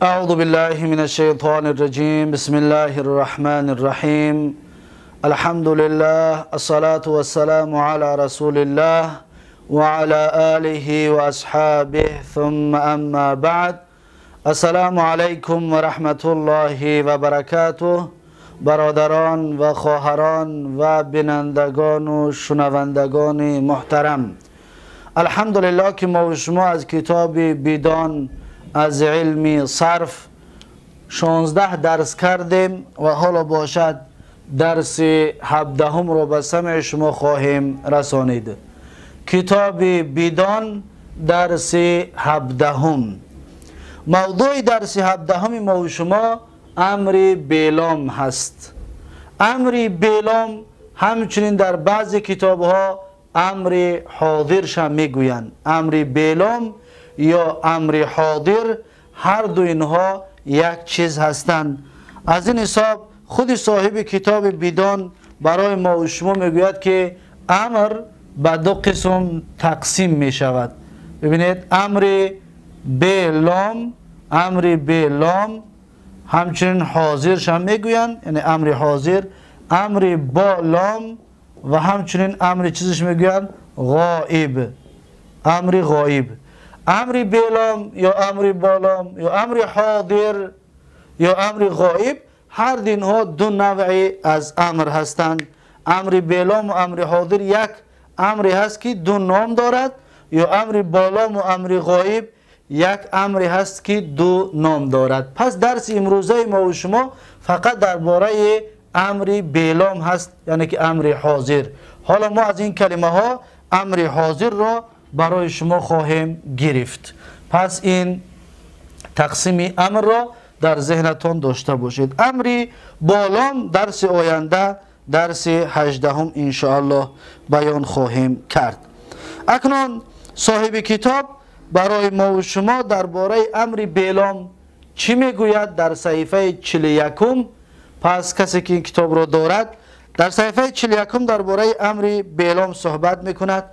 أعوذ بالله من الشيطان الرجيم. بسم الله الرحمن الرحيم. الحمد لله، الصلاة والسلام على رسول الله وعلى آله وأصحابه، ثم أما بعد. السلام علیکم و رحمت الله و برکاته. برادران و خواهران و بینندگان و شنوندگان محترم، الحمدلله که ما و شما از کتاب بیدان از علم صرف 16 درس کردیم و حالا باشد درس 17 رو به سمع شما خواهیم رسانید. کتاب بیدان درس 17. موضوع درس 17 ما و شما امر بیلام هست. امر بیلام همچنین در بعض کتاب ها امر حاضرش هم میگویند. امر بیلام یا امر حاضر، هر دو اینها یک چیز هستند. از این حساب خود صاحب کتاب بیدان برای ما و شما میگوید که امر به دو قسم تقسیم می شود. ببینید، امر بیلام، امر بیلام همچنین حاضرش هم میگویند، یعنی امر حاضر، امر با لام و همچنین امر چیزش میگویند غائب، امر غائب. امر بیلام یا امر بالام یا امر حاضر یا امر غائب، هر دینها دو نوع از امر هستند. امر بیلام و امر حاضر یک امری هست که دو نام دارد، یا امر بالام و امر غائب یک امری هست که دو نام دارد. پس درس امروزه ما و شما فقط درباره امر بیلام هست، یعنی که امر حاضر. حالا ما از این کلمه ها امر حاضر را برای شما خواهیم گرفت. پس این تقسیم امر را در ذهنتان داشته باشید. امر بالام درس آینده، درس 18 انشاءالله بیان خواهیم کرد. اکنون صاحب کتاب برای ما و شما درباره امر بیلام چی میگوید در صحیفه 41. پس کسی که این کتاب را دارد در صحیفه 41 درباره امر بیلام صحبت میکند.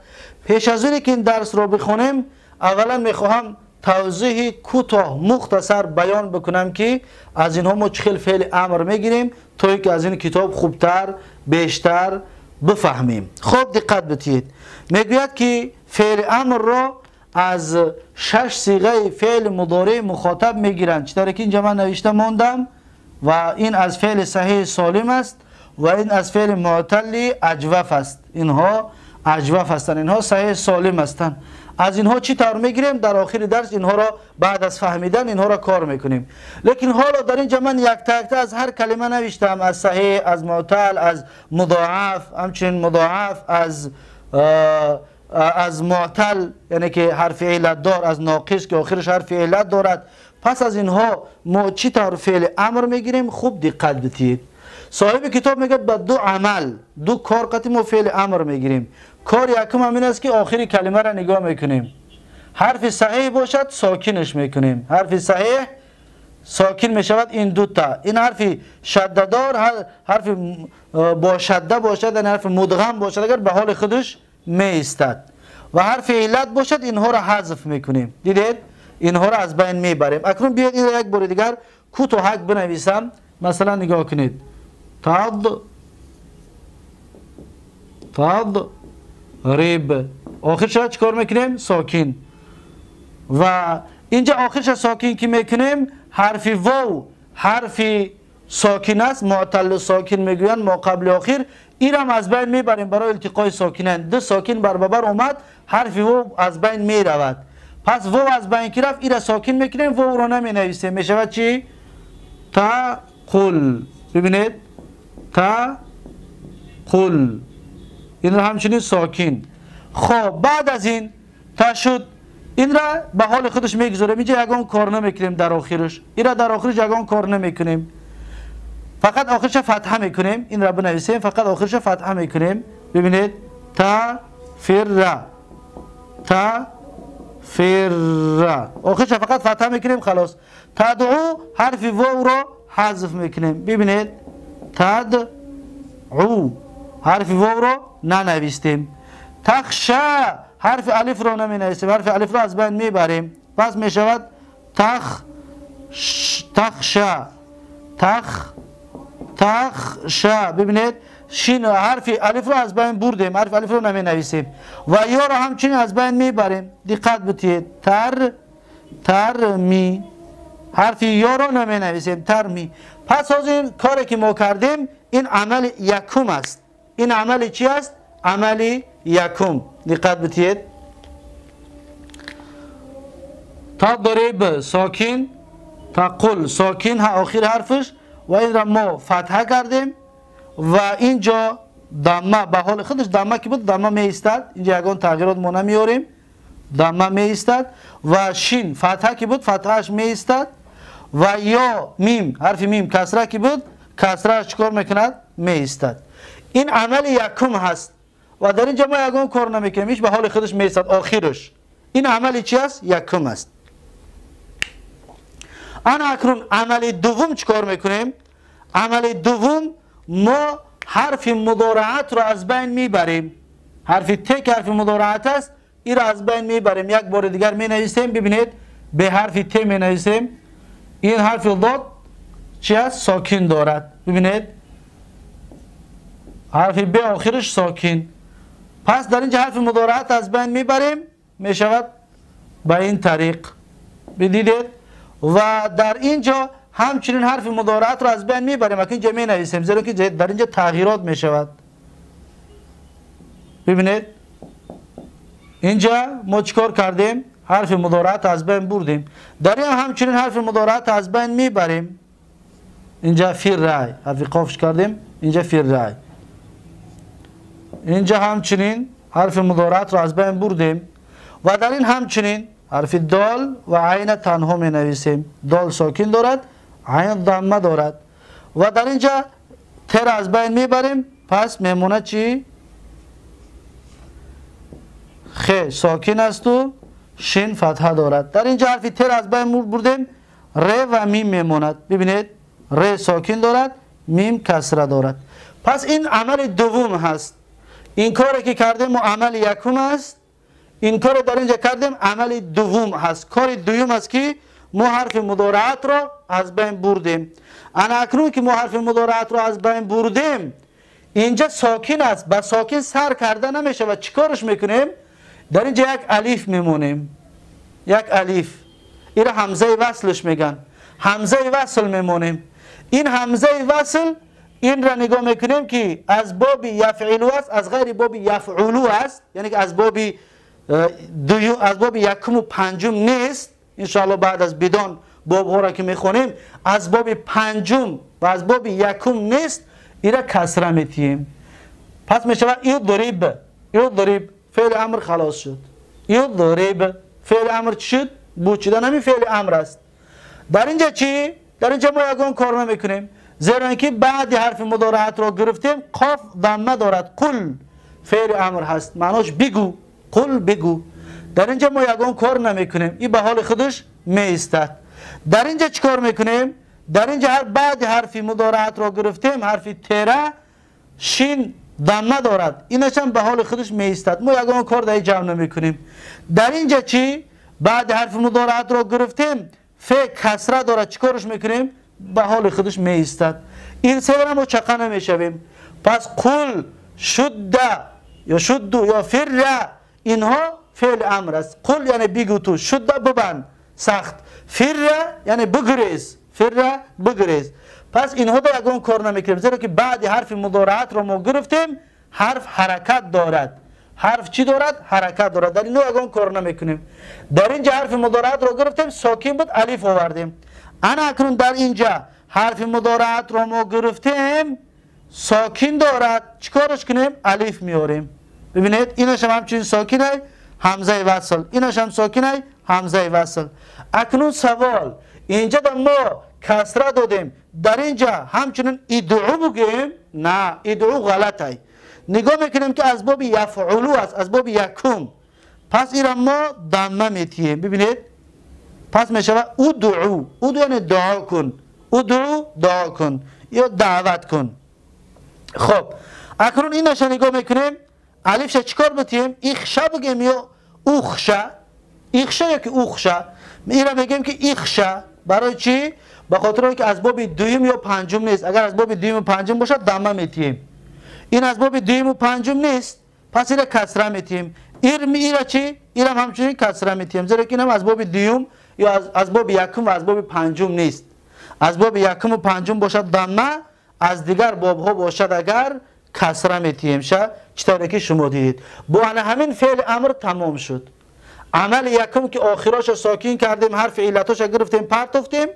پیش از اینکه این درس را بخونیم، اولا میخواهم توضیح کوتاه مختصر بیان بکنم که از اینها ما چه فعل امر میگیریم تا اینکه از این کتاب خوبتر بیشتر بفهمیم. خب دقت بدهید. میگوید که فعل امر را از 6 صیغه فعل مضارع مخاطب میگیرند، چطور که اینجا من نوشته ماندم، و این از فعل صحیح سالم است و این از فعل معتل اجوف است. اینها اجوف هستند، اینها صحیح سالم هستند. از اینها چی طور میگیریم؟ در آخر درس اینها را بعد از فهمیدن اینها را کار میکنیم. لیکن حالا در اینجا من یک تا از هر کلمه نوشتم، از صحیح، از معتل، از مضاعف، همچنین مضاعف، از معتل یعنی که حرف علت دار، از ناقص که آخرش حرف علت دارد. پس از اینها ما چی طور فعل امر میگیریم؟ خوب دقت بدید. صاحب کتاب میگه با دو عمل، دو کار قطعی ما فعل امر میگیریم. کار یکم همین است که آخری کلمه را نگاه میکنیم، حرف صحیح باشد ساکنش میکنیم، حرف صحیح ساکن میشود این دوتا. این حرف شده دار، حرف با شده باشد، این حرف مدغم باشد اگر به حال خودش می ایستد، و حرف علت باشد اینها را حذف میکنیم. دیدید؟ اینها را از بین میبریم. اکنون بیاید این را یک بار دیگر کوتاه بنویسم. مثلا نگاه کنید، تض تض ریب، آخرش را چیکار میکنیم؟ ساکن. و اینجا آخرش ساکن که میکنیم، حرف واو حرف ساکن است، معتل ساکن میگویند ما قبل آخر، این هم از بین میبریم برای التقای ساکنین. دو ساکن بر بر اومد، حرف واو از بین میرود. پس واو از بین که رفت، این را ساکن میکنیم، واو را نمی نویسیم، میشود چی؟ تقل. ببینید، تقل، این را همچنین ساکن. خب بعد از این تا شد، این را به حال خودش میگذاریم، اینجا یگان کار نمیکنیم در آخرش، این را در آخرش یگان کار نمیکنیم، فقط آخرش فتحه میکنیم. این را بنویسیم، فقط آخرش فتحه میکنیم. ببینید، تا فر، تا فر، آخرش فقط فتحه میکنیم، خلاص. تدعو، حرف واو را حذف میکنیم. ببینید، تدعو، حرف واو را ننویستیم. تخشا، حرف الف را نمی نویسیم، حرف الف را از بین میبریم. پس میشود تخشا. تخشى تخ تخشى. ببینید شین حرف الف رو از بین بردیم، حرف الف رو نمی نویسیم و یا رو همچنین از بین میبریم. دقت بتید، تر ترمی، حرف یا رو نمی نویسیم، ترمی. پس از این کاری که ما کردیم این عمل یکم است. این عمل چی است؟ عمل یکم. دقت بتید، تضرب ساکن، تقل ساکن ها آخر حرفش و این را ما فتحه کردیم و اینجا دمه به حال خودش، دمه که بود دمه می ایستد، اینجا یگان تغییرات ما نمیاریم، دمه می ایستد و شین فتحه که بود فتحهش می ایستد و یا میم، حرف میم کسره که بود کسرهش چیکار میکند؟ می ایستد. این عمل یکم هست و در اینجا ما یگان کار نمیکنیم، هیچ به حال خودش می ایستد آخرش. این عمل چی است؟ یکم است. انا اکنون عمل دوم چیکار میکنیم؟ عمل دوم ما حرف مضارعت رو از بین میبریم. حرف ت که حرف مضارعت است این را از بین میبریم. یک بار دیگر می نویسیم، ببینید به حرف ت می نویسیم. این حرف ضاد چی است؟ ساکن دارد. ببینید حرف ب آخرش ساکن. پس در اینجا حرف مضارعت از بین میبریم، میشود به این طریق. بدیدید و در اینجا همچنین حرف مضارعت رو از بین میبریم. اکنون اینجا می نویسیم زیرا که در اینجا تغییرات میشود. ببینید اینجا ما چیکار کردیم؟ حرف مضارعت از بین بردیم. در این همچنین حرف مضارعت از بین میبریم. اینجا فی رای حرف قافش کردیم، اینجا فی رای. اینجا همچنین حرف مضارعت رو از بین بردیم و در این همچنین حرف دال و عین تنها می نویسیم. دال ساکن دارد، عین ضمه دارد و در اینجا ت را از بین میبریم. پس میمونه چی؟ خ ساکن است و شین فتحه دارد. در اینجا حرف ت را از بین بردیم، ر و میم میموند. ببینید ر ساکن دارد، میم کسره دارد. پس این عمل دوم هست. این کاری که کردیم عمل یکم است. این کار در اینجا کردیم عمل دوم هست. کار دوم است که ما حرف مضارعت را از بین بردیم. انا اکنون که ما حرف مضارعت را از بین بردیم، اینجا ساکن است، با ساکن سر کرده نمیشه و چیکارش میکنیم؟ در اینجا یک الف میمونیم، یک الف، این همزه وصلش میگن، همزه وصل میمونیم. این همزه وصل این را نگاه میکنیم که از باب یفعلو است، از غیر باب یفعلو است، یعنی که از باب دویم، از باب یکم و پنجم نیست. انشاءالله بعد از بدان باب ها را که میخونیم از باب پنجم و از باب یکم نیست، این را کسره میتیم. پس میشود اضرب، اضرب فعل امر خلاص شد. اضرب فعل امر چی شد؟ بوچیدن همین فعل امر است. در اینجا چی؟ در اینجا ما یگان کار نمیکنیم، زیرا اینکه بعد حرف مضارعت را گرفتیم، قاف ضمه دارد، قل فعل امر هست، معناش بگو، قل بگو. در اینجا ما یگان کار نمیکنیم، این به حال خودش می ایستد. در اینجا چیکار میکنیم؟ در اینجا هر بعد حرف مضارعت را گرفتیم، حرف تره شین ضمه دارد، اینش هم به حال خودش می ایستد، ما یگان کار در جمع نمیکنیم. در اینجا چی؟ بعد حرف مضارعت را گرفتیم، ف کسره دارد، چیکارش میکنیم؟ به حال خودش می ایستد. این سه را ما چقه نمیشویم. پس قل، شد یا شد یا فر، اینها فعل امر است. قل یعنی بگو تو، شد ببند سخت، فر یعنی بگریز، فر بگریز. پس اینها در یگان کار نمیکنیم، زیرا که بعد حرف مضارعت را ما گرفتیم، حرف حرکت دارد. حرف چی دارد؟ حرکت دارد. در اینو یگان کار نمیکنیم. در اینجا حرف مضارعت را گرفتیم، ساکن بود، الف آوردیم. انا اکنون در اینجا حرف مضارعت را ما گرفتیم، ساکن دارد، چیکارش کنیم؟ الف میاریم. ببینید اینش هم همچنین ساکنه، همزه وصل، اینش هم ساکنه، همزه وصل. اکنون سوال اینجا در ما کسره دادیم، در اینجا همچنین ادعو بگیم؟ نه، ادعو غلطه. نگاه میکنیم که از باب یفعلو است، از باب یکم، پس این را ما ضمه میتیم. ببینید پس میشود ادعو، ادعو یعنی دعا کن، ادعو دعا کن یا دعوت کن. خب اکنون این نشه نگاه میکنیم، الفش چیکار بتیم؟ اخشا بگیم یا اوخشا؟ اخشا یا که اوخشا؟ این را میگیم که اخشا، Барои чӣ? Ба хотири ки аз боби дуюм ё панҷум нест. Агар аз боби дуюм ва панҷум бошад, дамма метиҳем. Ин аз боби дуюм ва панҷум нест, пас ира касра метиҳем. Ирми ира чӣ? Ирам ҳамчунин касра метиҳем, зеро ки инам аз боби дуюм ё аз боби якум ва аз боби панҷум нест. Аз боби якум ва панҷум бошад дамма, аз дигар бобҳо бошад агар касра метиҳем. Ша чӣ тавре ки шумо дидед. Бо ана ҳамин феъли амр тамом шуд. Амали якум ки охироша сокин кардем, ҳарфи иллатоша гирифтем, партофтем,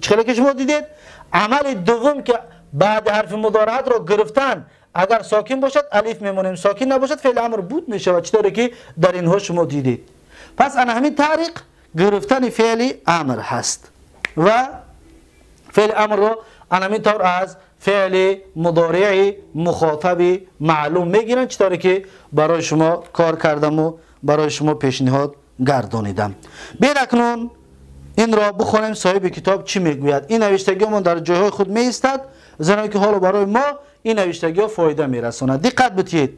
чӣ ки шумо дидед. Амали дуввум ки баъди ҳарфи мудораатро гирифтан, агар сокин бошад алиф мемонем, сокин набошад феъли амр буд мешавад, чӣ тавре ки дар инҳо шумо дидед. Пас ана ҳамин тариқ гирифтани феъли амр ҳаст ва феъли амрро ана ҳамин тавр аз феъли мудории мухотаби маълум мегиранд, чӣ тавре ки барои шумо кор кардаму барои шумо пешниҳод гардонидам. Биёед акнун инро бихонем, соҳиби китоб чӣ мегӯяд. Ин навиштагиҳомон дар ҷойҳои худ меистад, зеро ки ҳоло барои мо ин навиштагиҳо фоида мерасонад. Диққат битиҳед.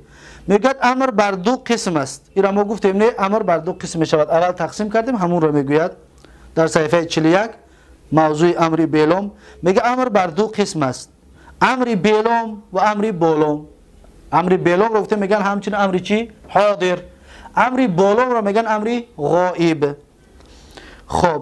Мегӯяд амр бар ду қисм аст. Инро мо гуфтем, не, амр бар ду қисм мешавад. Аввал тақсим кардем, ҳамонро мегӯяд дар саҳифаи 41 мавзӯи амри белом. Мегӯяд амр бар ду қисм аст: амри белом ва амри болом. Амри беломро гуфтем, мегӯянд ҳамчунин амри чӣ? Ҳодир. Амри боломро мегӯянд амри ғоиб. Хоб,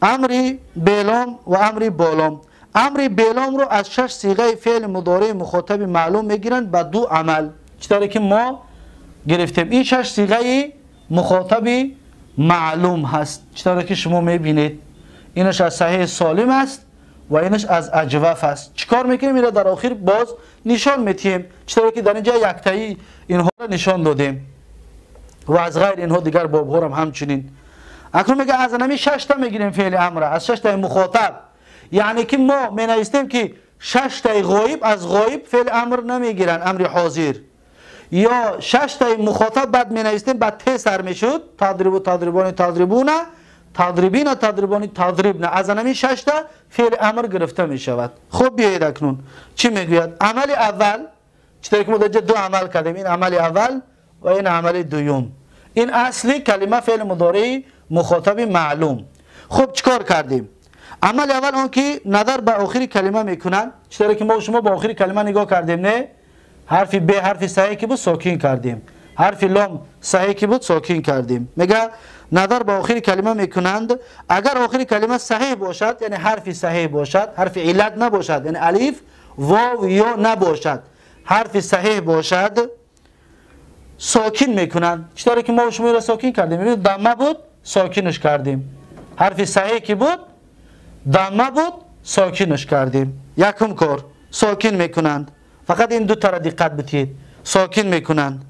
амри белом ва амри болом. Амри беломро аз 6 сиғаи феъли мудораи мухотаби маълум мегиранд ба ду амал, чӣ тавре ки мо гирифтем. Ин 6 сиғаи мухотаби маълум ҳаст, чӣ тавре ки шумо мебинед. Инаш аз саҳеҳи солим аст ва инаш аз аҷваф аст. Чӣ кор мекунем? Инро дар охир боз нишон метиҳем, чӣ тавре ки дар инҷа яктаи инҳоро нишон додем ва аз ғайри инҳо дигар бобҳоро ҳамчунин. Акнун мега аз ҳамин 6 та мегирем феъли амра, аз 6 таи мухотаб. Яъне ки мо менавистем ки 6 таи ғоиб аз ғоиб феъли амр намегиранд, амри ҳозир. Ё 6 таи мухотаб баъд менавистем, баъд те сар мешуд, тадрибу, тадрибони, тадрибуна, тадрибина, тадрибони, тадрибна. Аз ҳамин 6 та феъли амр гирифта мешавад. Хуб, биёед акнун чӣ мегӯяд? Амали аввал, чӣ тавре ки мо дар инҷа ду амал кардем, ин амали аввал ва ин амали дуюм. Ин асли калима феъли мудораи мухотаби маълум. Хуб, чӣ кор кардем? Амали аввал он ки назар ба охири калима мекунанд, чӣ тавре ки мо шумо ба охири калима нигоҳ кардем, не? Ҳарфи б ҳарфи саҳеҳ ки буд сокин кардем, ҳарфи лом саҳеҳ ки буд сокин кардем. Мега назар ба охири калима мекунанд, агар охири калима саҳеҳ бошад, яъне ҳарфи саҳеҳ бошад, ҳарфи иллат набошад, яъне алиф, вов ё набошад, ҳарфи саҳеҳ бошад, сокин мекунанд. Чӣ тавре ки мо шумо инро сокин кардем, бибинед, дамма буд, сокинаш кардем. Ҳарфи саҳеҳ ки буд, дамма буд, сокинаш кардем. Якум кор сокин мекунанд. Фақат ин ду тара диққат битиҳед. Сокин мекунанд.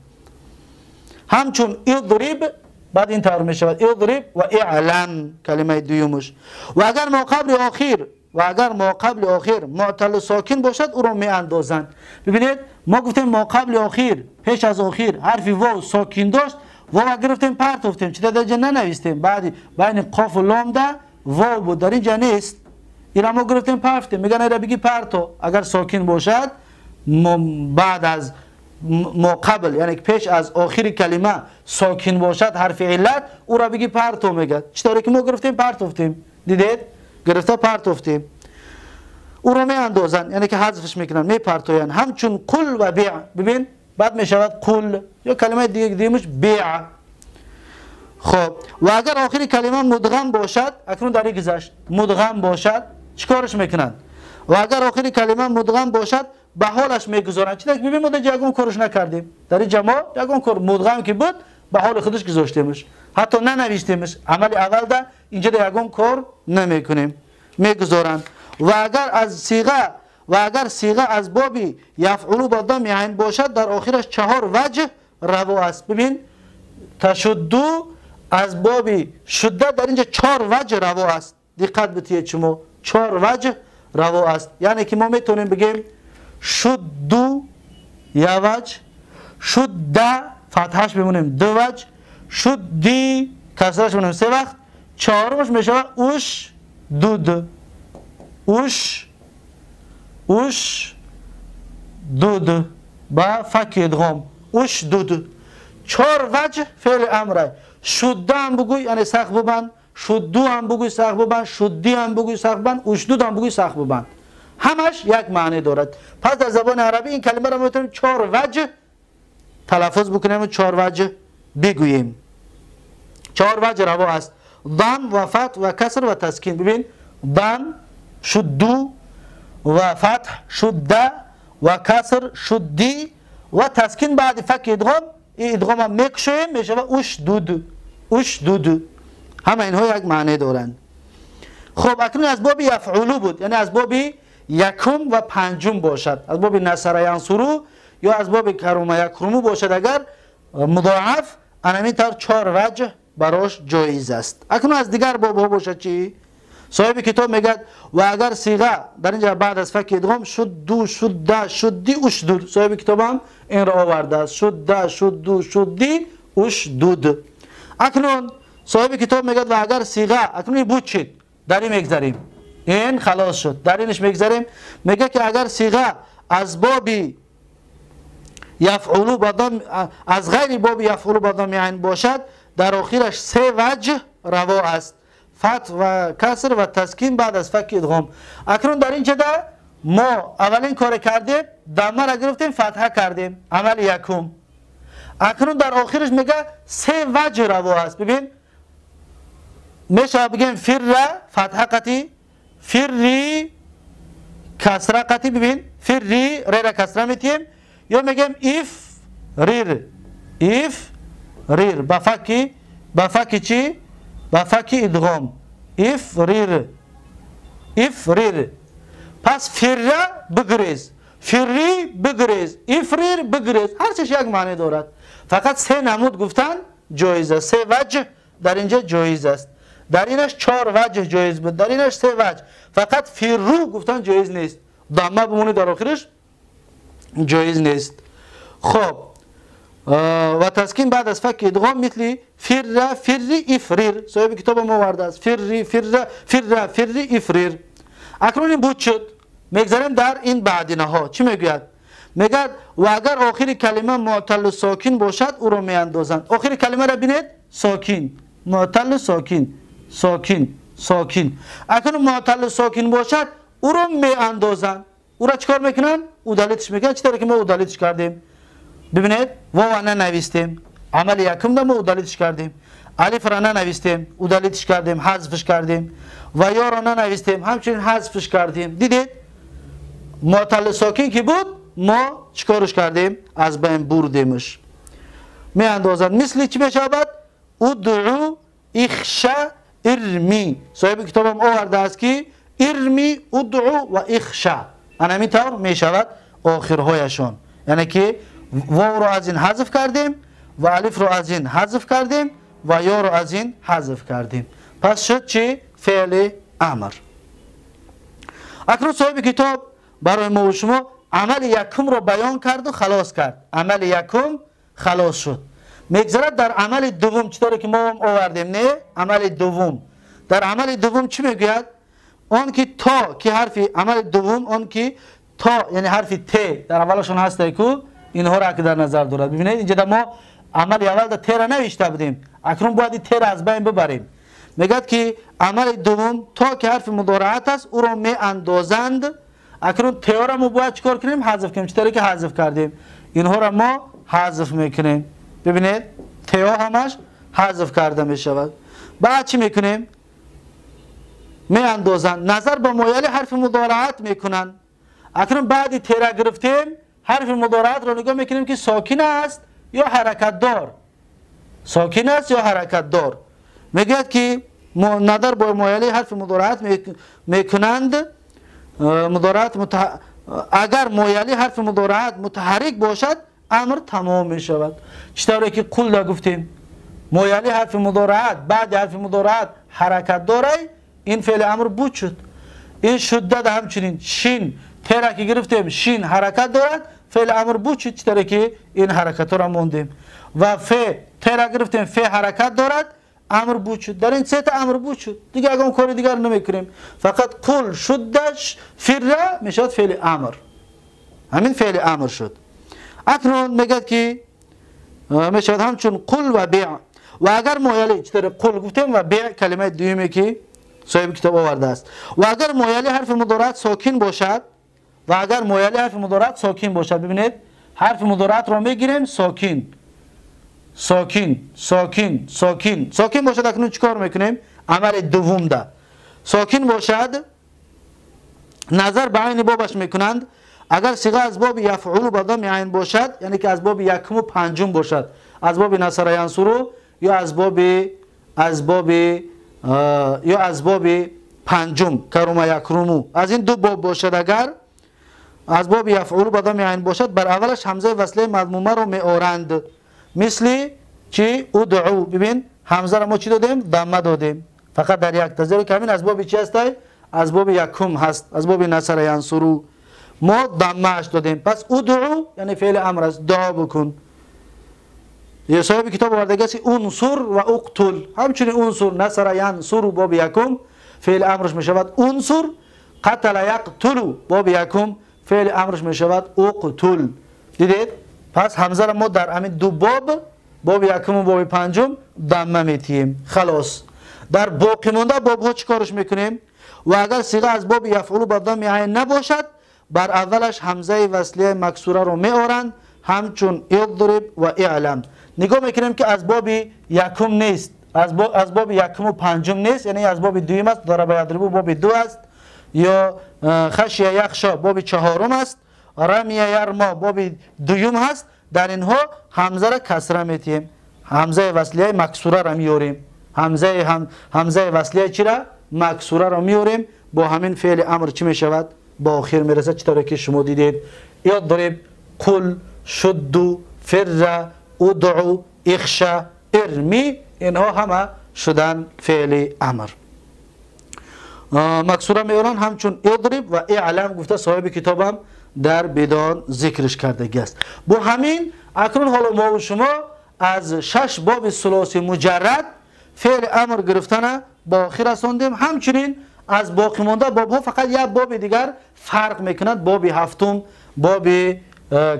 Ҳамчун идриб, баъд ин тавр мешавад идриб ва иълам, калимаи дуюмаш. Ва агар мо қабли охир, ва агар мо қабли охир муъталу сокин бошад, ӯро меандозанд. Бибинед, мо гуфтем мо қабли охир, пеш аз охир ҳарфи вов сокин дошт, вова гирифтем партофтем, чӣ дар инҷа нанавистем. Баъди байни қофу лом да вов буд, дар инҷа нест. Инро мо гирифтем партофтем. Мегӯянд инро бигӣ парто, агар сокин бошад, баъд аз мо қабл, яъне пеш аз охири калима сокин бошад ҳарфи иллат, ӯро бигӣ парто мегӯяд. Чӣ тавре ки мо гирифтем партофтем. Дидед? Гирифта партофтем. Ӯро меандозанд, яъне ки ҳазфш мекунанд, мепартоянд. Ҳамчун қул ва беъ. Бибин, баъд мешавад қул ё калимаи дигимаш беъ. Хоб, ва агар охири калима мудғам бошад, акнун дар ин гузашт мудғам бошад, чӣ кораш мекунанд? Ва агар охири калима мудғам бошад, ба ҳолаш мегузоранд. Чӣ бибин, мо дар ягон корш накардем. Дар ин ҷа мо ягон кор мудғам ки буд, ба ҳоли худаш гузоштемаш, ҳатто нанавиштемаш. Амали аввалда инҷа да ягон кор намекунем, мегузоранд. Ва агар аз сиға, ва агар сиға аз боби яфъулу ба дами айн бошад, дар охираш 4 ваҷҳ раво аст. Бибин, ташудду аз боби шудда дар инҷа 4 ваҷҳ раво аст. Диққат битиҳед шумо, 4 ваҷҳ раво аст. Яъне ки мо метавонем бигем шудду я ваҷҳ, шудда фатҳаш бимонем 2 ваҷҳ, шудди касраш бимонем 3 вақт, чорумаш мешавад уш дуд, уш уш дуд ба факи идғом, уш дуд. 4 ваҷҳ феъли амра. Шуддаам бугӯй, яъне сахт бубанд, شدو هم بگوی سخت ببند، شدی هم بگوی سخت ببند، اشدود هم بگوی سخت ببند، همش یک معنی دارد. پس در زبان عربی این کلمه را میتونیم 4 وجه تلفظ بکنیم و 4 وجه بگوییم. 4 وجه روا است: ضم و فتح و کسر و تسکین. ببین، ضم شدو و فتح شده و کسر شدی و تسکین بعد فک ادغام، این ادغام هم میکشیم میشه و اشدود. اشدود همه اینها یک معنی دارند. خب اکنون از باب یفعلو بود، یعنی از باب یکم و پنجم باشد، از باب نصر ینصرو یا از باب کرم یکرمو باشد، اگر مضاعف همین طور 4 وجه براش جایز است. اکنون از دیگر باب ها باشد چی؟ صاحب کتاب میگه و اگر صیغه در اینجا بعد از فک ادغام شدو شده شدی اشدود، صاحب کتاب هم این را آورده است، شده شدو شدی اشدود. اکنون صاحب کتاب میگه و اگر صیغه، اکنون این بود چید در این میگذریم، این خلاص شد، در اینش میگذریم. میگه که اگر صیغه از باب یفعلو بدم، از غیر باب یفعلو بدم عین باشد، در آخرش 3 وجه روا است: فتح و کسر و تسکین بعد از فک ادغام. اکنون در اینجا ما اولین کار کردیم، دمه را گرفتیم فتحه کردیم، عمل یکم. اکنون در آخرش میگه 3 وجه روا است. ببین، میشه بگیم فر فتحه قطی، فری کسره قطی، ببین فری ری را کسره میتیم، یا میگیم اف ریر، اف ریر با فکی، با فکی چی؟ با فک ادغام، اف ریر، اف ریر. پس فر بگریز، فری بگریز، افریر بگریز، هر چیز یک معنی دارد. فقط 3 نمود گفتن جایز است، 3 وجه در اینجا جایز است. در اینش 4 وجه جایز بود، در اینش 3 وجه. فقط فرو گفتن جایز نیست، ضمه بمونه در آخرش جایز نیست. خب و تسکین بعد از فک ادغام مثل فر فری افریر، صاحب کتاب ما آورده است، فری فر فر فری افریر. اکنون این بود شد، میگذاریم در این بعدینه ها. چی میگوید؟ میگه و اگر آخر کلمه معتل ساکن باشد او را میاندازند. آخر کلمه را ببینید، ساکن، معتل ساکن، ساکن، ساکن. اکنون معتل ساکن باشد او را میاندازند. او را چیکار میکنن؟ ادالتش میکنن. چطور که ما ادالتش کردیم؟ ببینید، واو ننویستیم، عمل یکم ما ادالتش کردیم، الف را ننویستیم، ادالتش کردیم، حذفش کردیم، و یا را ننویستیم، همچنین حذفش کردیم. دیدید معتل ساکن که بود ما چیکارش کردیم؟ از بین بردیمش. می اندازند مثل چی میشود؟ ادعو اخشا ارمی. صاحب کتابم آورده است که ارمی، ادعو و اخشا، همین طور میشود آخرهایشان، یعنی که واو رو از این حذف کردیم و الف رو از این حذف کردیم و یا رو از این حذف کردیم. پس شد چی؟ فعل امر. اکنون صاحب کتاب برای ما و شما عمل یکم رو بیان کرد و خلاص کرد. عمل یکم خلاص شد. میگذرد در عمل دوم، چطوری که ما هم آوردیم، نه؟ عمل دوم. در عمل دوم چی میگوید؟ آن که تا، که حرف عمل دوم، آن که تا یعنی حرف ت در اولشون هست کو، اینها را که در نظر دارد. ببینید اینجا ما عمل اول در ت را نوشته بودیم، اکنون باید ت را از بین ببریم. میگد که عمل دوم تا که حرف مضارعت است او را می اندازند. اکنون ت را ما باید چیکار کنیم؟ حذف کنیم. چطوری که حذف کردیم اینها را ما حذف میکنیم. ببینید ت همش حذف کرده می شود. بعد چی میکنیم؟ می اندازند، نظر به مایل حرف مضارعت میکنند. اکنون بعد ت را گرفتیم، حرف مضارعت را نگاه میکنیم که ساکن است یا حرکت دار، ساکن است یا حرکت دار. میگوید که نظر با مایل حرف مضارعت میکنند، مضارعت اگر مایل حرف مضارعت متحرک باشد امر تمام میشود. چطوری که قل گفتیم مایل حرف مضارعت بعد حرف مضارعت حرکت داره، این فعل امر بود شد. این شدت همچنین شین ترا که گرفتیم شین حرکت دارد، فعل امر بود شد. چطوری که این حرکت را موندیم و ف ترا گرفتیم ف حرکت دارد، امر بود شد. در این سه تا امر بود شد دیگه، اگه کار دیگر نمیکنیم، فقط قل شدش فر میشد فعل امر، همین فعل امر شد. اکنون میگه که میشد همچون قل و بیع. و اگر مایلی چطور قل گفتیم و بیع کلمه دویمی که صاحب کتاب آورده است. و اگر مایلی حرف مضارعت ساکن باشد، و اگر مایلی حرف مضارعت ساکن باشد، ببینید حرف مضارعت رو میگیریم ساکن ساکن ساکن ساکن ساکن باشد. اکنون چیکار میکنیم؟ عمل دوم ده ساکن باشد نظر به عین بابش میکنند. اگر صیغه از باب یفعل با ضم عین باشد، یعنی که از باب یکم و پنجم باشد، از باب نصر ینصر یا از باب یا از باب پنجم کرم یکرمو، از این دو باب باشد. اگر از باب یفعل با ضم عین باشد، بر اولش همزه وصله مضمومه رو میآورند، مثل چی؟ ادعو. ببین همزه را ما چی دادیم؟ ضمه دادیم فقط در یک تا، زیرا که همین از باب چی هست؟ از باب یکم هست، از باب نصر ینصرو ما ضمه اش دادیم. پس ادعو یعنی فعل امر است، دعا بکن. یه صاحب کتاب آورده است انصر و اقتل، همچنین انصر نصر ینصر باب یکم فعل امرش میشود انصر، قتل یقتل باب یکم فعل امرش میشود اقتل. دیدید؟ پس همزه را ما در همین دو باب، باب یکم و باب پنجم ضمه میتیم. خلاص در باقی مانده باب ها چیکارش میکنیم؟ و اگر صیغه از باب یفعل با ضم عین نباشد، بر اولش همزه وصلیه مکسوره رو میآورند، همچون اضرب و اعلم. نگاه میکنیم که از باب یکم نیست، از باب یکم و پنجم نیست، یعنی از باب دوم است، ضرب یضرب باب دو است، یا خشیه یخشا باب چهارم است، رمی یرما باب دوم هست. در اینها همزه را کسره میتیم، همزه وصلیه مکسوره را میوریم، همزه وصلیه چی را؟ مکسوره را میوریم. با همین فعل امر چی میشود؟ با آخر میرسه، چطوری که شما دیدید اضرب، قل، شد، فر، ادعو، اخشى، ارمی، اینها همه شدن فعل امر. مکسوره میورن همچون اضرب و اعلم گفته صاحب کتابم در بدان ذکرش کردگی است. با همین اکنون حالا ما و شما از شش باب ثلاثی مجرد فعل امر گرفتن با آخر رساندیم. همچنین از باقی مانده باب ها فقط یک باب دیگر فرق میکند، باب هفتم، باب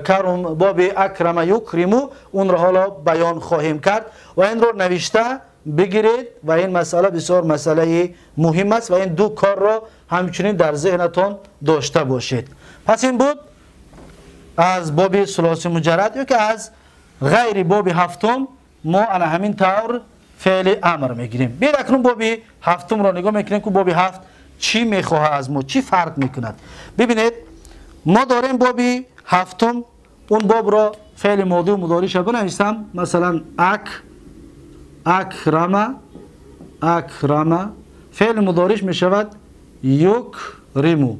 کرم، باب اکرم یکرمو، اون را حالا بیان خواهیم کرد و این رو نوشته بگیرید و این مسئله بسیار مسئله مهم است و این دو کار را همچنین در ذهنتان داشته باشید. پس این بود از باب ثلاثی مجرد یا که از غیر باب هفتم ما علی همین طور فعل امر میگیریم. بیاید اکنون باب هفتم را نگاه میکنیم که باب هفت چی میخواه از ما، چی فرق میکند. ببینید ما داریم باب هفتم، اون باب را فعل ماضی و مضارعش بنویسم، مثلا اکرم، اکرم فعل مضارعش میشود یکرمو.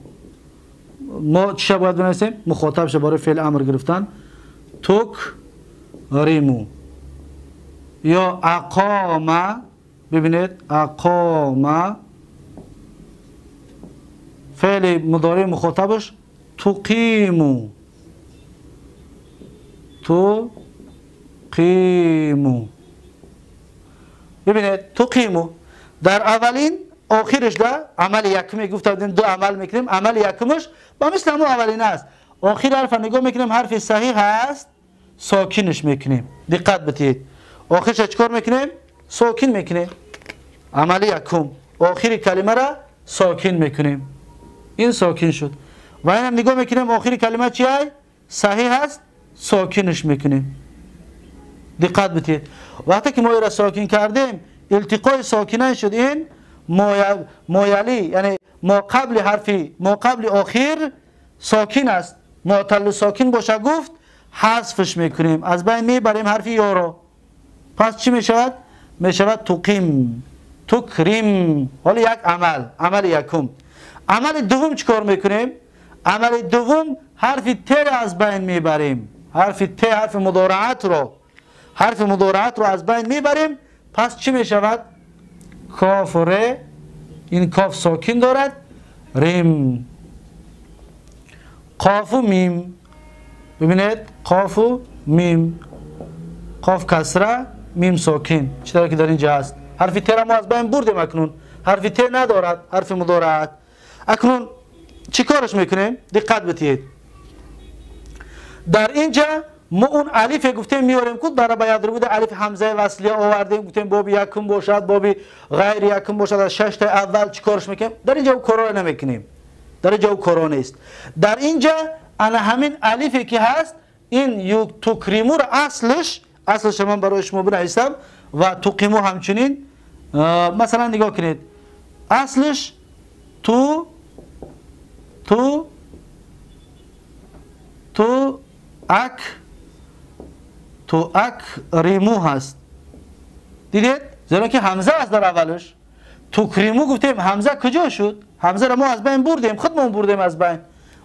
ما چی باید بنویسیم؟ مخاطب شه برای فعل امر گرفتن تکرمو یا اقام. ببینید اقام فعل مضارع مخاطبش تقیمو، تقیمو. ببینید تقیمو در اولین آخرش ده عمل یکمی گفته بودیم دو عمل میکنیم، عمل یکمش با مثل همون اولین است. آخر حرف نگاه میکنیم حرف صحیح هست، ساکنش میکنیم. دقت بدید آخرش چیکار میکنیم؟ ساکن میکنیم. عمل یکم آخر کلمه را ساکن میکنیم، این ساکن شد. و اینم نگاه میکنیم آخر کلمه چیه؟ صحیح هست، ساکنش میکنیم. دقت بدید وقتی که ما را ساکن کردیم التقای ساکنه شد، این مایلی یعنی ما قبل حرفی ما قبل آخر ساکن است، معتل ساکن باشه گفت حذفش میکنیم، از بین میبریم حرف یا را. پس چی میشود؟ میشود تقیم، تکریم. حالا یک عمل، عمل یکم. عمل دوم چیکار میکنیم؟ عمل دوم حرف ت را از بین میبریم، حرف ت حرف مضارعت رو، حرف مضارعت رو از بین میبریم. پس چی میشود؟ کاف ر، این کاف ساکن دارد، ریم، قاف و میم. ببینید قاف و میم، قاف کسره، میم ساکن، چطور که در اینجا هست. حرف ت را ما از بین بردیم، اکنون حرف ت ندارد، حرف مضارعت. اکنون چی کارش میکنیم؟ دقت بدید در اینجا ما اون الف گفتیم میاریم کو در با یضربو در الف همزه وصلیه آوردیم، گفتیم باب یکم باشد، باب غیر یکم باشد، از 6 تا اول چیکارش میکنیم؟ در اینجا او کارا نمیکنیم، در اینجا او کارا نیست. در اینجا انا همین الفی که هست این تکریمو رو اصلش من برای شما بنویسم و تقیمو همچنین. مثلا نگاه کنید اصلش تو تو تو اک تو اکریمو هست. دیدید؟ زیرا که همزه است در اولش. تکریمو گفتیم همزه کجا شد؟ همزه رو ما از بین بردیم، خودمون بردیم از بین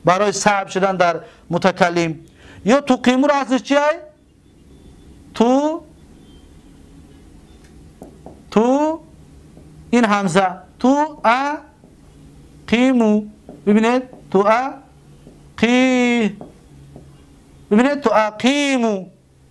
برای صعب شدن در متکلم. یا تقیمو رو اصلش چیه؟ تو تو این همزه تو ا قیمو، ببینید تو ا قی، ببینید تو اقیمو،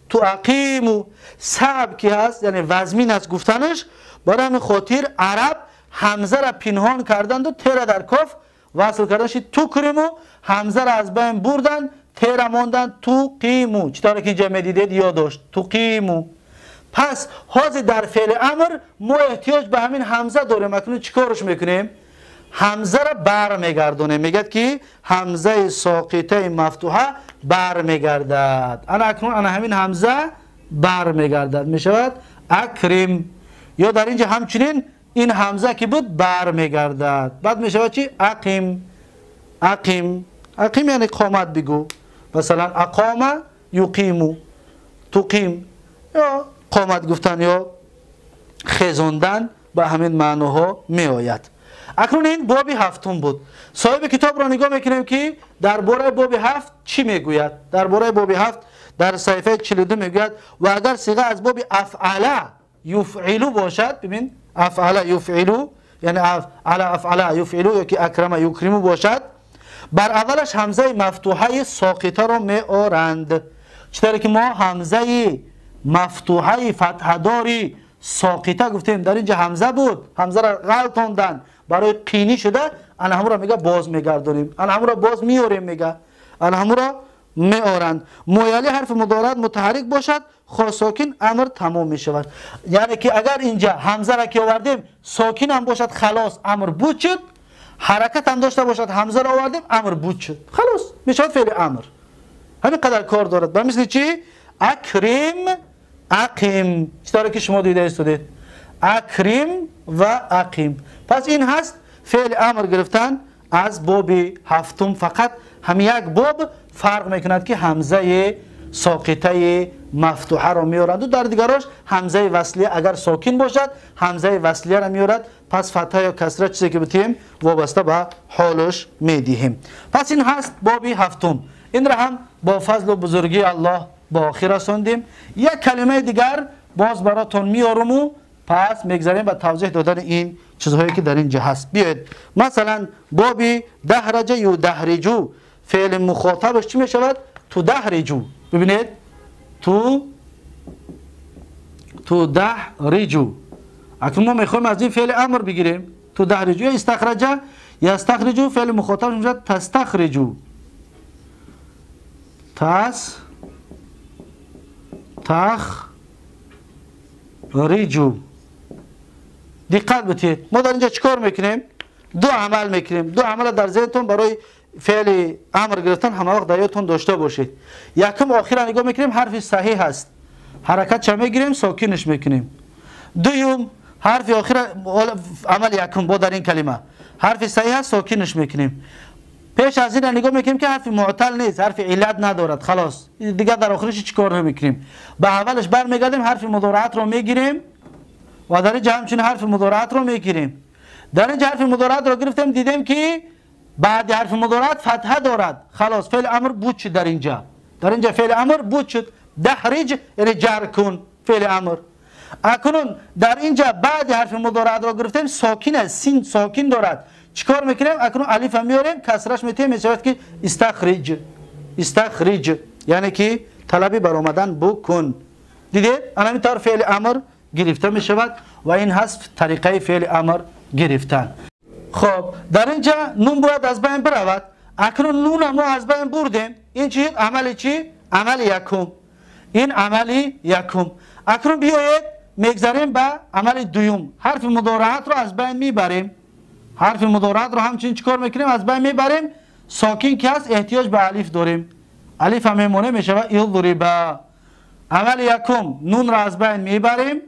تو اقیمو صعب که هست، یعنی وزمین است گفتنش. برای همین خاطر عرب همزه را پنهان کردند و تیر در کاف وصل کردنش تکریمو، همزه را از بین بردن، تیر ماندن تو قیمو. چطور که اینجا میدیدید یاد داشت تقیمو. پس حاضر در فعل امر ما احتیاج به همین همزه داریم. اکنون چیکارش میکنیم؟ همزه را بر میگردونیم. میگد که همزه ساقطه مفتوحه بر میگردد. انا اکنون انا همین همزه بر میگردد، میشود اکرم. یا در اینجا همچنین این همزه که بود بر میگردد، بعد میشود چی؟ اقیم. اقیم، اقیم یعنی قامت بگو. مثلا اقام یقیمو، تقیم، یا قامت گفتن یا خزاندن به همین معناها می آید. اکنون این باب هفتم بود. صاحب کتاب را نگاه میکنیم که درباره باب هفت چی میگوید. درباره باب هفت در صفحه 42 میگوید و اگر صیغه از باب افعل یفعلو باشد، ببین افعل یفعلو یعنی افعل افعل یفعلو یا که اکرم یکرمو باشد، بر اولش همزه مفتوحه ساقطه را می آرند. چطور که ما همزه مفتوحه فتحه داری ساقطه گفتیم، در اینجا همزه بود، همزه را غلطاندن برای قینی شده، انا همون را میگه باز میگردونیم، انا همون را باز میاریم، میگه انا همون را میارند. مویلی حرف مضارع متحرک باشد، خا ساکن امر تمام میشود. یعنی که اگر اینجا همزه را که آوردیم ساکن هم باشد خلاص امر بود شد، حرکت هم داشته باشد همزه را آوردیم امر بود شد، خلاص میشود فعل امر. همین قدر کار دارد. به مثل چی؟ اکرم اقیم، چطوری که شما دیده استودید اکرم و اقیم. پس این هست فعل امر گرفتن از باب هفتم. فقط هم یک باب فرق میکند که همزه ساقطه مفتوحه را میارند و در دیگراش همزه وصلیه اگر ساکن باشد همزه وصلیه را میارد. پس فتحه یا کسره چیزی که بتیم وابسته به حالش میدهیم. پس این هست باب هفتم. این را هم با فضل و بزرگی الله با آخر رساندیم. یک کلمه دیگر باز براتون میارم و پس میگذاریم به توضیح دادن این چیزهایی که در اینجا هست. بیاید مثلا باب دهرجه یا دهرجو، فعل مخاطبش چی میشود؟ تو دهرجو. ببینید تو دهرجو. اکنون ما میخوایم از این فعل امر بگیریم. تو دهرجو یا استخرجه یا استخرجو، فعل مخاطبش میشود تستخرجو. تس تخ ریجو. دقت بتید ما در اینجا چیکار میکنیم؟ دو عمل میکنیم. دو عمل در ذهنتون برای فعل امر گرفتن همه وقت در یادتون داشته باشید. یکم آخر نگاه میکنیم حرف صحیح هست، حرکت چه میگیریم؟ ساکنش میکنیم. دوم حرف آخر عمل یکم با در این کلمه حرف صحیح هست، ساکنش میکنیم. پیش از این نگاه میکنیم که حرف معتل نیست، حرف علت ندارد، خلاص دیگه در آخرش چیکار نمیکنیم. به اولش برمیگردیم حرف مضارعت رو میگیریم و در اینجا همچنین حرف مضارعت رو میگیریم. در اینجا حرف مضارعت رو گرفتیم، دیدیم که بعد حرف مضارعت فتحه دارد، خلاص فعل امر بود شد. در اینجا در اینجا فعل امر بود شد. دحرج یعنی جر کن، فعل امر. اکنون در اینجا بعد حرف مضارعت رو گرفتیم ساکن است، سین ساکن دارد، چیکار میکنیم؟ اکنون الف هم میاریم کسرش میتیم، میشود که استخرج. استخرج یعنی که طلبی برآمدن بکن. دیدید؟ الان طور فعل امر گرفته میشود و این هست طریقه فعل امر گرفتن. خب در اینجا نون باید از بین برود. اکنون نون ما از بین بردیم. این چی؟ عمل چی؟ عمل یکم. Ин амали якум. Акнун биёед мегзарем ба амали дуюм. Ҳарфи мудораатро аз байн мебарем. Ҳарфи мудораатро ҳамчунин чӣ кор мекунем? Аз байн мебарем. Сокин ки ҳаст, эҳтиёҷ ба алиф дорем. Алиф ҳам мемонем, мешавад иضриба. Амали якум, нунро аз байн мебарем.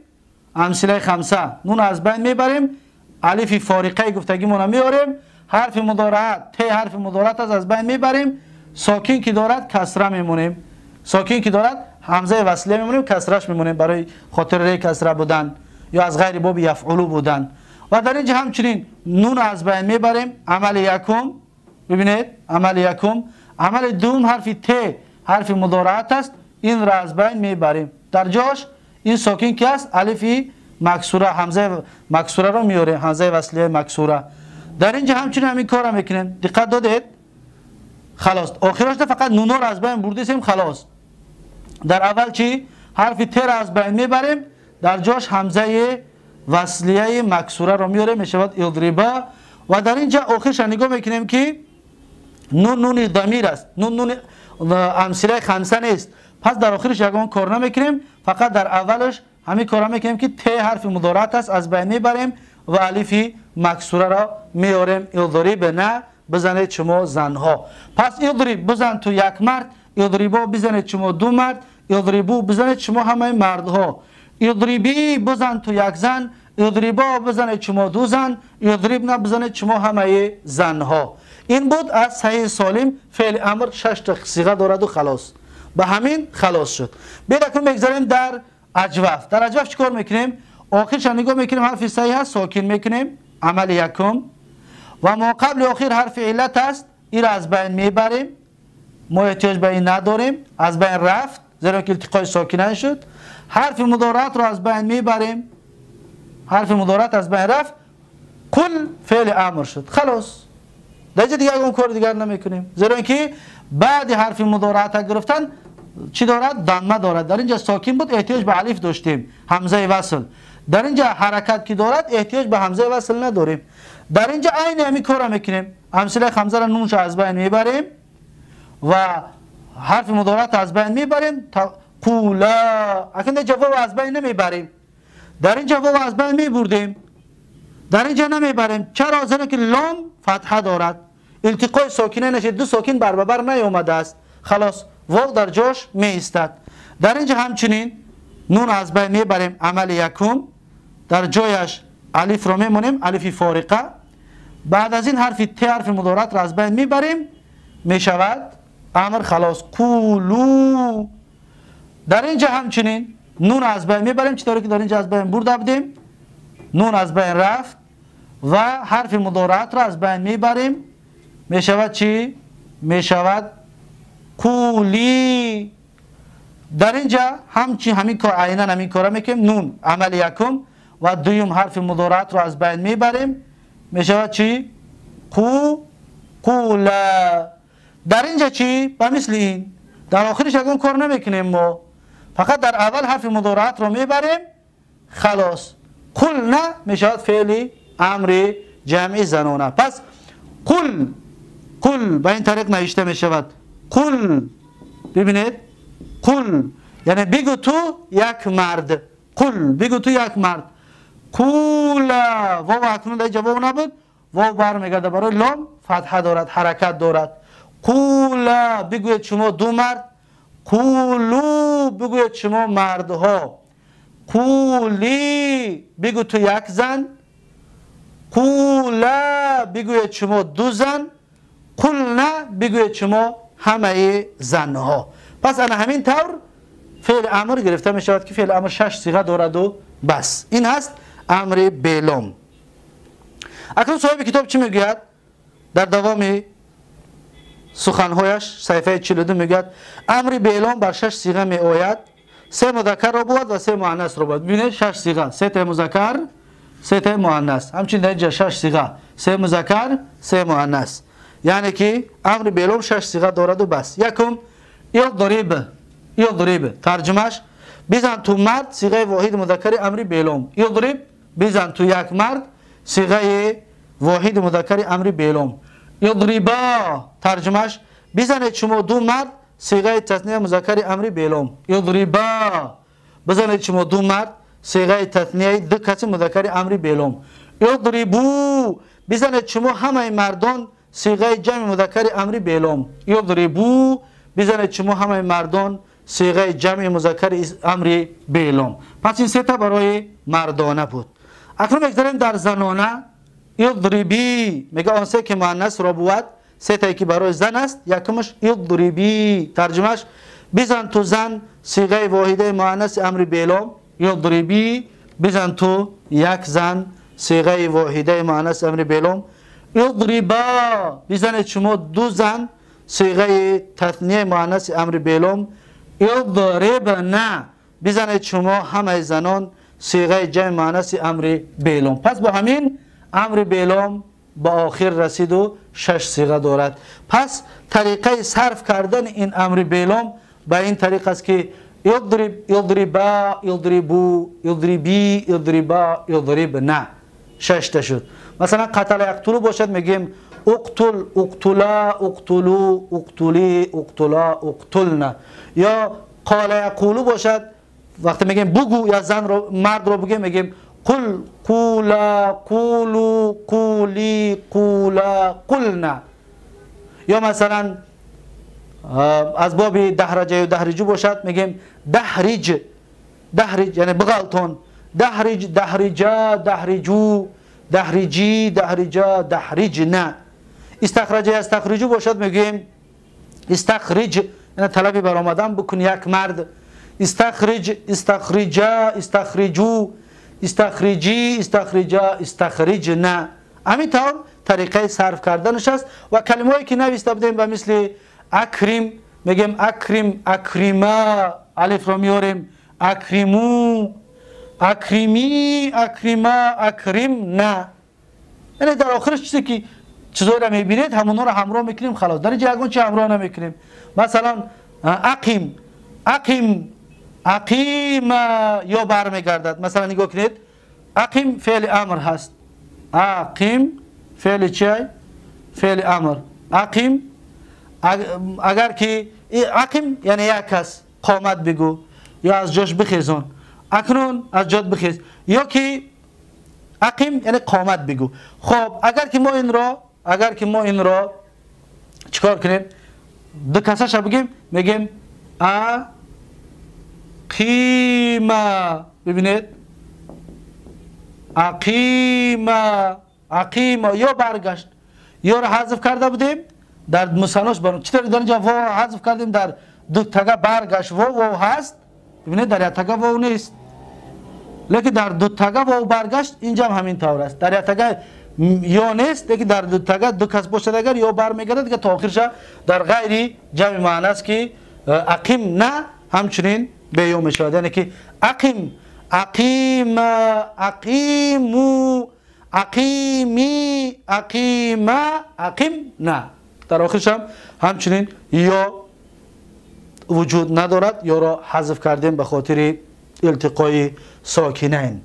Амсилаи хамса, нун аз байн мебарем. Алифи фориқаи гуфтагимонро меорем. Ҳарфи мудораат, т ҳарфи мудораат аст, аз байн мебарем. Сокин ки дорад, касра мемонем. Сокин ки дорад, ҳамзаи васлия мемонем, касраш мемонем барои хотири касра будан ё аз ғайри боби яфъулу будан. Ва дар инҷа ҳамчунин нун аз байн мебарем. Амали якум, бибинед, амали якум. Амали дуюм, ҳарфи т ҳарфи мудораат аст, инро аз байн мебарем. Дар ҷош ин сокин ки аст, алифи максура, ҳамзаи максураро меорем, ҳамзаи васлияи максура. Дар инҷа ҳамчунин ҳамин корро мекунем. Диққат додед? Халос. Охирашда фақат нунро аз байн бурдисем, халос. Дар аввал чӣ? Ҳарфи т-ро аз байн мебарем, дар ҷош ҳамзаи васлияи максураро меорем, мешавад идриба. Ва дар инҷа охирша нигоҳ мекунем ки нун нуни дамир аст, нун нуни амсилаи хамса нест. Пас дар охираш ягон кор намекунем, фақат дар аввалаш ҳамин корро мекунем ки т ҳарфи мудораат аст, аз байн мебарем ва алифи максураро меорем. Идрибна, бизанед шумо занҳо. Пас идриб бизан ту як мард, идрибо бизанед шумо ду мард, идрибу бизанед шумо ҳамаи мардҳо. Идрибӣ бизан ту як зан, идрибо бизанед шумо ду зан, идрибна бизанед шумо ҳамаи занҳо. Ин буд аз саҳеҳи солим. Феъли амр шаш та сиға дораду халос. Ба ҳамин халос шуд. Биёед акнун мегзарем дар аҷваф. Дар аҷваф чӣ кор мекунем? Охирша нигоҳ мекунем, ҳарфи саҳеҳ аст, сокин мекунем, амали якум. Ва моқабли охир ҳарфи иллат аст, инро аз байн мебарем. Мо эҳтиёҷ ба ин надорем, аз байн рафт, зеро ки илтиқои сокинан шуд. Ҳарфи мудораатро аз байн мебарем. Ҳарфи мудораат аз байн рафт, қул феъли амр шуд. Халос. Дар инҷа дигар ягон кори дигар намекунем, зеро ки баъди ҳарфи мудораата гирифтан чӣ дорад? Дамма дорад. Дар инҷа сокин буд, эҳтиёҷ ба алиф доштем, ҳамзаи васл. Дар инҷа ҳаракат ки дорад, эҳтиёҷ ба ҳамзаи васл надорем. Дар инҷа айни ҳамин корро мекунем. Амсилаи ҳамзаро нунша аз байн мебарем ва ҳарфи мудораат аз байн мебарем. Қула. Акнун дар ҷавоб аз байн намебарем. Дар инҷа вов аз байн мебурдем. Дар инҷа намебарем. Чаро? Зеро ки лом фатҳа дорад. Илтиқои сокина нашид, ду сокин барбабар наёмадааст. Халос, вов дар ҷош меистад. Дар инҷа ҳамчунин нун аз байн мебарем, амали якум. Дар ҷояш алифро мемонем, алифи фориқа. Баъд аз ин ҳарфи т ҳарфи мудораатро аз байн мебарем, мешавад амр, халос. Қулу. Дар инҷа ҳамчунин нун аз байн мебарем, чӣ тавре ки дар инҷа аз байн бурда будем. Нун аз байн рафт ва ҳарфи мудораатро аз байн мебарем, мешавад чӣ? Мешавад қули. Дар инҷа ҳамчин ҳамин кор, айнан ҳамин корро мекунем. Нун амали якум ва дуюм ҳарфи мудораатро аз байн мебарем, мешавад чӣ? Қула. Дар инҷа чӣ? Ба мисли ин дар охириш ягон кор намекунем мо, фақат дар аввал ҳарфи мудораатро мебарем, халос. Қулна мешавад феъли амри ҷамъи занона. Пас қул, қул ба ин тариқ навишта мешавад. Қул, бибинед, қул яъне бигӯ ту як мард. Қул бигӯ ту як мард. Қула, вов акнун дар инҷа вов набуд, вов бармегардад барои лом, фатҳа дорад, ҳаракат дорад. Қула бигӯед шумо ду мард. Қулу бигӯед шумо мардҳо. Қули бигӯ ту як зан. Қула бигӯед шумо ду зан. Қулна бигӯед шумо ҳамаи занҳо. Пас ана ҳамин тавр феъли амр гирифта мешавад ки феъли амр шаш сиға дораду бас. Ин ҳаст амри белом. Акнун соҳиби китоб чӣ мегӯяд? Дар давоми суханҳояш саҳифаи 42 мегӯяд: амри белом бар шаш сиға меояд. Се музаккарро бувад ва се муаннасро бувад. Бибинед, шаш сиға, се таи музаккар, се таи муаннас. Ҳамчунин дар инҷа шаш сиға, се музаккар, се муаннас. Яъне ки амри белом шаш сиға дораду бас. Якум, идриб, идриб тарҷумаш бизан ту мард, сиғаи воҳиди музаккари амри белом. Идриб бизан ту як мард, сиғаи воҳиди музаккари амри белом. Идриба тарҷумаш бизанед шумо ду мард, صيغه تثنیه مذکر امری بیلوم. اضربا بزنید شما دو مرد، صيغه تثنیه دو کسی مذکر امری بیلوم. اضربو بزنید شما همه مردان، صيغه جمع مذکر امری بیلوم. اضربو بزنید شما همه مردان، صيغه جمع مذکر امری بیلوم. پس این سه تا برای مردانه بود. اکنون میگذاریم در زنانه. اضربی میگه آن سه که مؤنث را بود، سه تایی که برای زن است. یکمش اضربی، ترجمهش بزن تو زن، صيغه واحده مؤنث امر بیلوم. اضربی بزن تو یک زن، صيغه واحده مؤنث امر بیلوم. اضربا بزنید شما دو زن، صيغه تثنیه مؤنث امر بیلوم. اضربنا بزنید شما همه زنان، صيغه جمع مؤنث امر بیلوم. پس با همین امر بیلوم با آخر رسید و 6 صيغه دارد. پس طریقه صرف کردن این امر بیلوم به این طریق است که اضرب، اضربا، اضربو، اضربی، اضربا، اضربنا، 6 تا شد. مثلا قتل یقتلو باشد میگیم اقتل، اقتلا، اقتلو، اقتلی، اقتلا، اقتلنا. یا قال یقولو باشد، وقتی میگیم بگو یا زن رو مرد رو بگیم میگیم قل، قولا، قولو، قولی، قولا، قلنا. یا مثلا از باب دهرجه و دهرجو باشد میگیم دهرج، دهرج یعنی بغلطون، دهرج، دهرجا، دهرجو، دهرجی، دهرجا، دهرجنا. استخرجه استخرجو باشد میگیم استخرج یعنی طلبی برآمدن بکن یک مرد. استخرج، استخرجا، استخرجو، استخرجی، استخرجا، استخرجنا. همین طور طریقه صرف کردنش است. و کلمه‌ای که نوشته بودیم به مثل اکریم میگیم اکریم، اکریما، الف رو میاریم، اکریمو، اکریمی، اکریما، اکریم نه. یعنی در آخرش چیزی که چیزایی را میبینید همونا رو همراه میکنیم، خلاص. در اینجا یگان چی همراه نمیکنیم. مثلا اقیم، اقیم، اقیم یا برمیگردد. مثلا نگاه کنید اقیم فعل امر هست. اقیم فعل چی؟ فعل امر. اقیم اگر که اقیم یعنی یک کس قامت بگو یا از جاش بخیزون، اکنون از جات بخیز، یا که اقیم یعنی قامت بگو. خب اگر که ما این را، اگر که ما این را چیکار کنیم، دو کسش بگیم، میگیم اقیما. ببینید اقیما، اقیما یا برگشت، یا را حذف کرده بودیم در مثناش برون. چطور در اینجا واو حذف کردیم در دو تگه برگشت، واو واو هست. ببینید در یک تگه واو نیست، لیکن در دو تگه واو برگشت. اینجا هم همین طور است، در یک تگه یا نیست، لیکن در دو تگه دو کس باشد اگر یا برمیگرده دیگه تا آخرش در غیری جمع مؤنث که اقیم نه همچنین به یا میشود. یعنی که اقیم، اقیم، اقیمو، اقیمی، اقیما، اقیم نه، در آخرش هم همچنین یا وجود ندارد، یا را حذف کردیم به خاطر التقای ساکنین،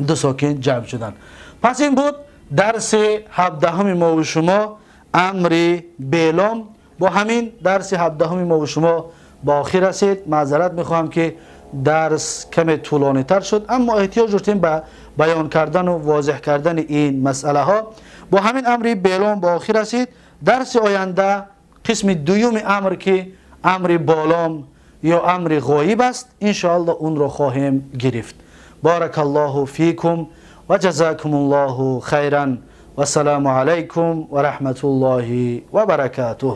دو ساکن جمع شدن. پس این بود درس 17 ما و شما، امر بیلام. با همین درس 17 ما و شما با آخر رسید. معذرت میخواهم که درس کم طولانی تر شد، اما احتیاج داشتیم به بیان کردن و واضح کردن این مسئله ها. با همین امر بیلام با آخر رسید. درس آینده قسم دوم امر که امر بالام یا امر غایب است، انشاءالله اون را خواهیم گرفت. بارک الله فیکم و جزاکم الله خیرا و السلام علیکم و رحمت الله و برکاته.